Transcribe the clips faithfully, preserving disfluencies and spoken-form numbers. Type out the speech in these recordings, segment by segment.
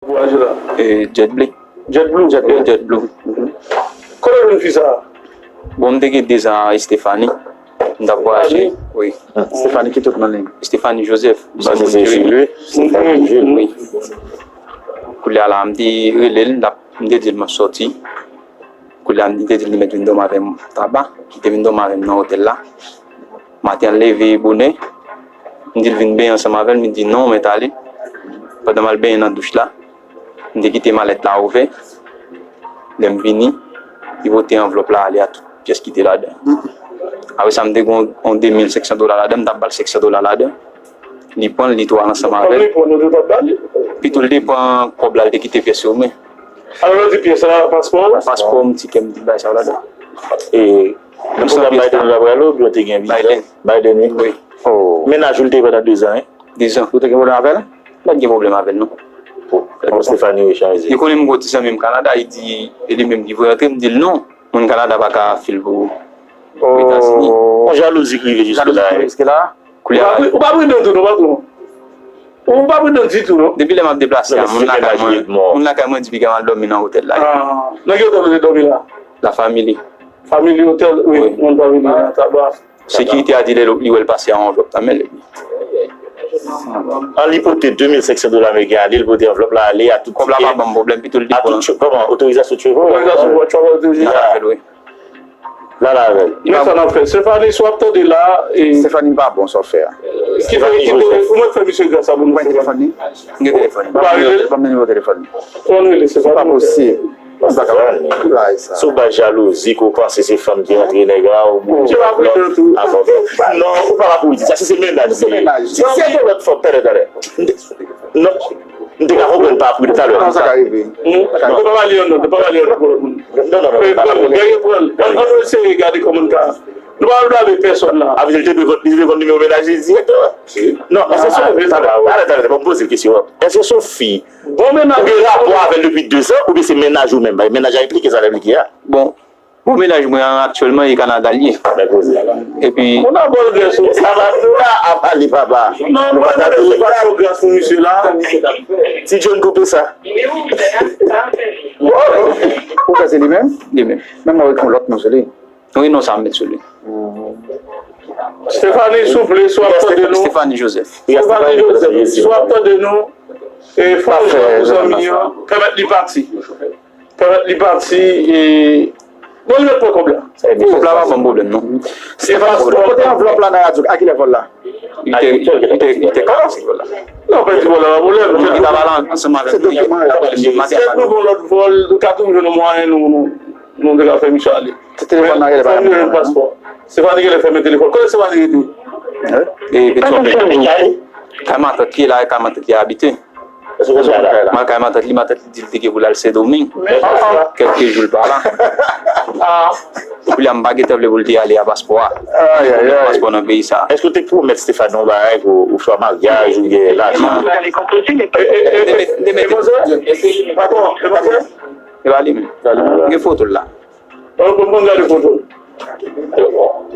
Voyaje la. E, JetBlue. JetBlue? JetBlue. JetBlue. Kote w jwenn fi sa a? Bon, m te gen dezan a Stephanie. M t ap voyaje. Stephanie? Wi. Stephanie ki tout non li? Stephanie Joseph. Sa se Stephanie Joseph. Wi. Koulye a la, m te rele l, m t ap, m te di l m ap sòti. Koulye a, m te di l li mèt vin dòmi avè m Taba. Li te vin dòmi avè m nan otèl la. Maten an, l leve bonè. M di l vin benyen ansanm avè l, li di non, mèt ale. Pandan m al benyen nan douch la, m te kite malèt la ouvè. Lè m vini, li pote anvlòp la ale a tout pyès ki te ladan. Apre sa, m te gen yon, yon de mil senk san dola ladan, m t ap ba l senk san dola ladan. Li pran l, li tou al ansanm avè l. Li pran l, ou te pap ba li? Pito l te pran kòb la, li te kite pyès yo men. Alò, lè w di pyès la, paspò a? Paspò m, tikè m, tout bagay sa yo ladan. E, nan pwogram Biden la pral oubyen w te gen viza? Biden. Biden, wi. Wi. Oh. Mennaj ou l te ye pandan dezan, wi? Dezan. Ou te gen pwoblèm avè l? M pa t gen pwoblèm avè l, non. Oh, bon, Stephanie, wi, chanje. Li konnen m gen yon ti zanmi m Kanada, li di, e li menm ki voye antre, m di l non. Moun Kanada pa ka fil pou, pou Etazini. Oh. Yon jalouzi ki rive jiske la, wi. Jalouzi ki rive jiske la. Koulye a. Ou pa pri-, ou pa pridan tou non, patwon. Ou pa pridan ditou non. Depi lè m ap deplase a, moun lakay mwen, moun lakay mwen di piga m al dòmi nan otèl la. Ah, nan ki otèl ou te dòmi la? La Family. Family Hotel, wi, wi. Moun Family a, Taba. Sekirite a di li, li wè l pase a yon anvlòp nan men l. An li pote de mil senk san dola ameriken ale, li pote anvlòp la ale a tout tikè. Kòb la pa ban m pwoblèm, pito l te pran. A tout, kòman, otorizasyon travel? Otorizasyon pou travel, otorizasyon. Travel, wi. L al avè l. Men sa n ap fè. Stephanie, si w ap tande la, e Stephanie pa bon sa w fè a. Kite, kite, ou mèt fè misye gras a pou nou. Ou gen telefòn li? M gen telefòn li. Ou pa rele? Ban m nimewo telefòn li. Ou rele, se pa posib. Stephanie, si w bay jalouzi, ke w panse se fanm ki rantre nèg la, ou... Misye pa pridan tou. Non, ou pa ka pou di sa, si se mennaj li ye. Si se te lòt fanm, talè, talè. Non. M te ka konprann pa pri talè. Sa ka rive. Sa ka rive. Ou pa pale yon non, ou pa pale yon non pou lòt moun. Non, non, non, pa pale. Gade, pran. Ann, ann eseye gade kòman n ka. Nou pa blame pèsòn la. A, li te dwe konn, li te dwe konn nimewo mennaj li dirèkteman. Non, èske se yon, talè, talè, talè, talè, ban m poze kesyon an. Èske se yon fi ou gen rapò avè l depi dezan, oubyen se mennaj ou menm? Mennaj la enplike sa l enplike a. Bon, Bon, mennaj mwen an aktyèlman e Kanada l ye. Epi... Moun ap ba w gras ou. Sa va nou la ap pale papa. Non, nou pa tande se pa yon gras pou misye la. Ti John koupe sa. Ou kwè se li menm? Li menm. Men mwen wè yon lòt non sou li. Wi, non sa m met sou li. Stephanie, souple, si w ap tande nou. Stephanie Joseph. Stephanie Joseph, si w ap tande nou, e fè yon jan pou zanmi an, pèmèt li pati. Pèmèt li pati, e, bon, li mèt pran kòb la. Kòb la pa ban m pwoblèm, non. Se pa kote anvlòp la nan radyo, a kilè vòl la? Li te, li te, li te kòmanse vòl la. Non, pa di vòl la, pa pwoblèm. Li t ap al ansanm avèk nou. Se dokiman yo t ap al chèche. Si nou gon lòt vòl, nou ka toujou jwenn yon mwayen, nou, nou, nou te ka fè misye ale. Se telefòn nan rele pa. Fò nou jwenn paspò. Stephanie genlè fèmen telefòn. Kote Stephanie rete? E, Petyonvil. Kay matant li ye la, kay matant li abite. Mwen kay matant li, matant li di l te gen pou l al Sendomeng. Kèlke jou l pa la. Koulye a m pa gentan vle pou l te ale a paspò a. Paspò nan peyi sa. Èske w te pwomèt Stephanie yon bagay pou, oswa maryaj oubyen lajan? E pa li menm. Gen foto l la. Bon, bon, bon, gade foto.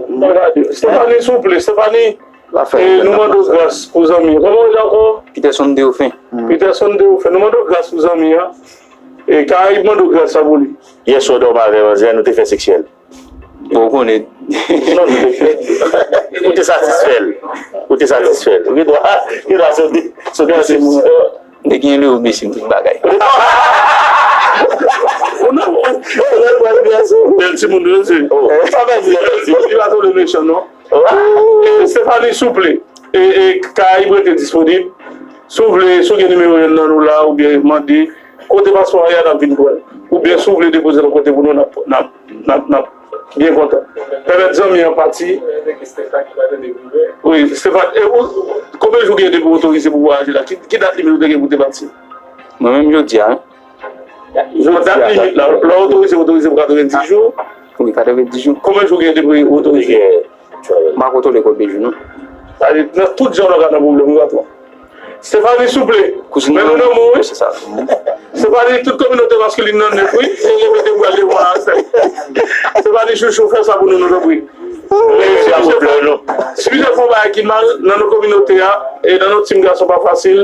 Bon, gade. Stephanie, souple, Stephanie, e, nou mande w gras pou zanmi an. Kòman w rele ankò? Peterson Deofen. Peterson Deofen. Nou mande w gras pou zanmi an. E Karayib mande w gras sa pou li. Yèswa w dòmi avè manzè, nou te fè seksyèl. Bon, ou konnen. Non, nou te fè. Ou te satisfè l. Ou te satisfè l. Ou gen dwa, gen dwa sote, sote nan seksyèl. M te gen lè yo mesi m tout bagay. Bèl timoun, wi, se. Li pa t vle mechan, non. E, Stephanie, souple. E, e, Karayib rete disponib. Si w vle, si w gen nimewo youn nan nou la, oubyen mande, kote paspò a ye a, n ap vin pran l. Oubyen si w vle depoze l yon kote pou nou, n ap, n ap, n ap, n ap byen kontan. Pèmèt zanmi an pati. Wi, Stephanie, e ou, konbyen jou w gen depi w otorize pou w vwayaje la? Ki, ki dat limit ou te gen pou w te pati? Mwen menm jodi a, wi. Jodi a, dat limit la, lè w otorize, otorize pou katrevenndis jou. Wi, katrevenndis jou. Konbyen jou w gen depi w otorize? M pa kontwole konbyen jou, non. Sa vle di, nan tout jan w ka nan pwoblèm, wi, patwon. Stephanie, souple. Men nou nan men w, wi. Stephanie, tout kominote maskilin nan nèt, wi. E repete pou al devan a sèl. Stephanie, chouchou, fè sa pou nou, nou tanpri. Si misye fè yon bagay ki mal nan nou kominote a, e nan nou tim gason pa fasil,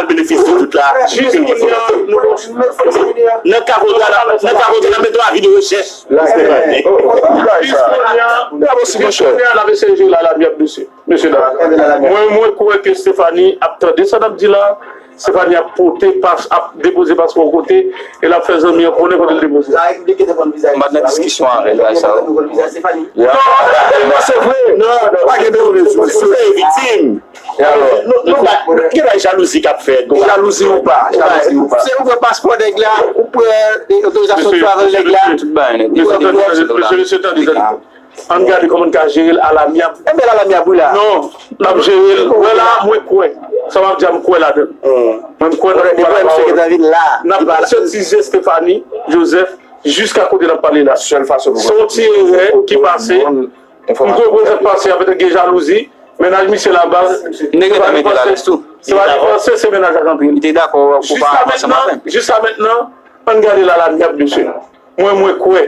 al benefisye dout la. Jis kounye a, nou nan ka kontra, nan ka kontra, n ap mete yon avi de rechèch. Jis kounye a, jis kounye a, n ap eseye jere l alamyab, mesye. Mesye dam, mwen, mwen kwè ke Stephanie ap tande sa n ap di la. Stephanie ap pote pas, ap depoze paspò kote, e l ap fè zanmi an konnen kote l depoze. M pa t nan diskisyon avè l, bagay sa yo. Non, non, se vre. Non, non, pa gen de rezon. Se viktim. E alò? Nou, nou pa, gen bagay jalouzi k ap fèt. Jalouzi ou pa, jalouzi ou pa. Se ou pran paspò nèg la, ou pran, e, otorizasyon travay nèg la. Tout bagay nèt. Mesye, mesye, mesye, mesye, mesye, tande, tande. Ann gade kòman n ka jere l alamyab. Enben, l alamyab, wi la. Non, n ap jere l. Wè la, mwen kwè. Sa w ap di a, m kwè ladan l. Mwen, m kwè nan pouvwa laparòl. N ap konsyantizye Stephanie Joseph jiska kote n ap pale la. Se yon ti erè ki pase. M konprann sa k pase a, petèt gen jalouzi. Mennaj misye la baz. Nèg la te mete l alèz tou. Se pa li panse, se mennaj la k antre. Li te dakò pou pa avanse maten. Jiska mentnan, ann gade l alamyab, mesye. Mwen, mwen kwè.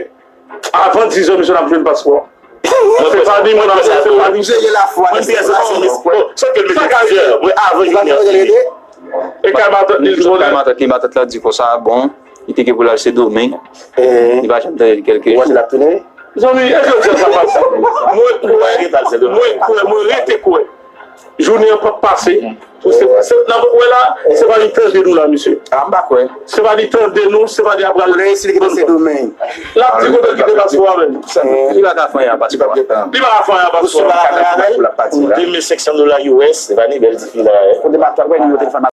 Avan diz è, mesye, n ap jwenn paspò. Se pa ni mwen, se pa ni. Mwen trè optimist. Bon, sòf ke l mete diz è, mwen avan jounen an fini. E kay matant li, li konnen. Kay matant li, matant la di konsa, bon, li te gen pou l al Sendomeng. Li pa janm tande kèlke jou. Zanmi, èske w di sa pa sa? Mwen kwè, mwen kwè, mwen rete kwè. Jounen an p ap pase. Pou se, se, n ap wè la, se pa li tande nou la, mesye. A, m pa kwè. Se pa li tande nou, se pa li apral. Lè si li kite Sendomeng. L ap di kote l kite paspò avè l. Li pa ka fè anyen a paspò a. Li pa ka fè anyen a paspò a. Pou de mil senk san dola U S, se pa li bèl tifi la. Kote matant, wè nimewo telefòn